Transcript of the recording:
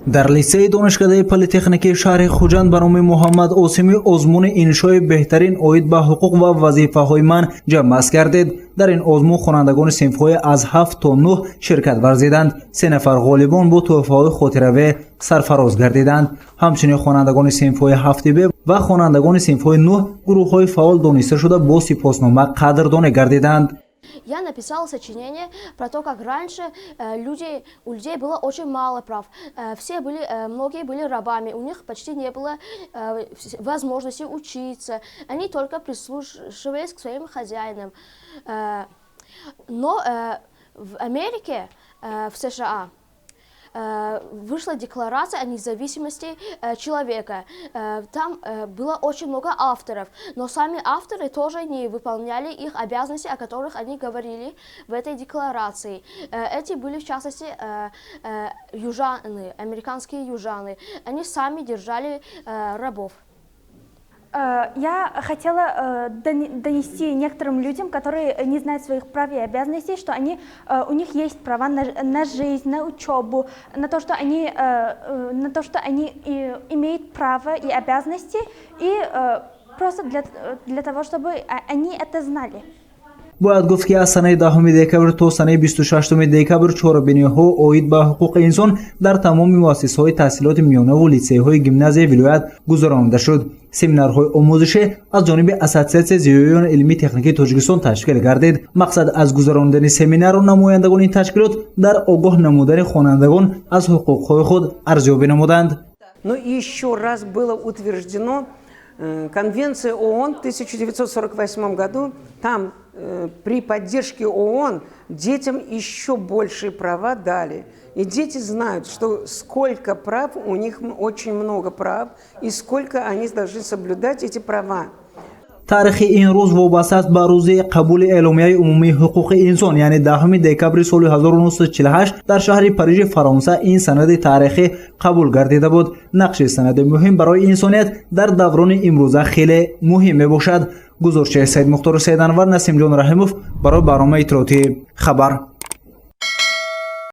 Дар литсейи донишкадаи политехникии шаҳри Хуҷанд ба номи Муҳаммад Осимӣ озмуни иншои беҳтарин оид ба ҳуқуқ ва вазифаҳои ман ҷамъбаст гардид. Дар ин озмун хонандагони синфҳои аз ҳафт то нӯҳ ширкат варзиданд. Се нафар ғолибон бо тӯҳфаҳои хотиравӣ сарфароз гардиданд. Ҳамчунин хонандагони синфҳои ҳафти б ва хонандагони синфҳои нӯҳ гурӯҳҳои фаъол дониста шуда, бо сипоснома қадрдонӣ гардиданд. Я написала сочинение про то, как раньше у людей было очень мало прав. Многие были рабами, у них почти не было возможности учиться. Они только прислушивались к своим хозяинам. Но в Америке, в США, вышла декларация о независимости человека. Там было очень много авторов, но сами авторы тоже не выполняли их обязанности, о которых они говорили в этой декларации. Эти были, в частности, южаны, американские южаны. Они сами держали рабов. Я хотела донести некоторым людям, которые не знают своих прав и обязанностей, что у них есть права на жизнь, на учебу, на то, что они имеют право и обязанности, и просто для того, чтобы они это знали. Бояд гуфт, ки аз санаи 10 декабр то санаи 26 декабр чорабиниҳо оид ба ҳуқуқи инсон дар тамоми муассисаҳои таҳсилоти миёнаву литсейҳои гимназияи вилоят гузаронида шуд. Семинарҳои омӯзишӣ аз ҷониби Ассотсиатсияи зиёиёни илмии техникии Тоҷикистон ташкил гардид. Мақсад аз гузаронидани семинару намояндагони ин ташкилот дар огоҳ намудани хонандагон аз ҳуқуқҳои худ арзёбӣ намуданд. Но еще раз было утверждено Конвенция ООН в 1948 году. Там при поддержке ООН детям еще большие права дали. И дети знают, что сколько прав, у них очень много прав, и сколько они должны соблюдать эти права. Таърихи ин рӯз вобаста аст ба рӯзи қабули Эъломияи умумии ҳуқуқи инсон, яъне 10 декабри соли 1948 дар шаҳри Парижи Фаронса ин санади таърихӣ қабул гардида буд. Нақши санади муҳим барои инсоният дар даврони имрӯза хеле муҳим мебошад. Гузориши Саидмухтору Саиданвар, Насимҷон Раҳимов барои барномаи иттилоотии «Хабар».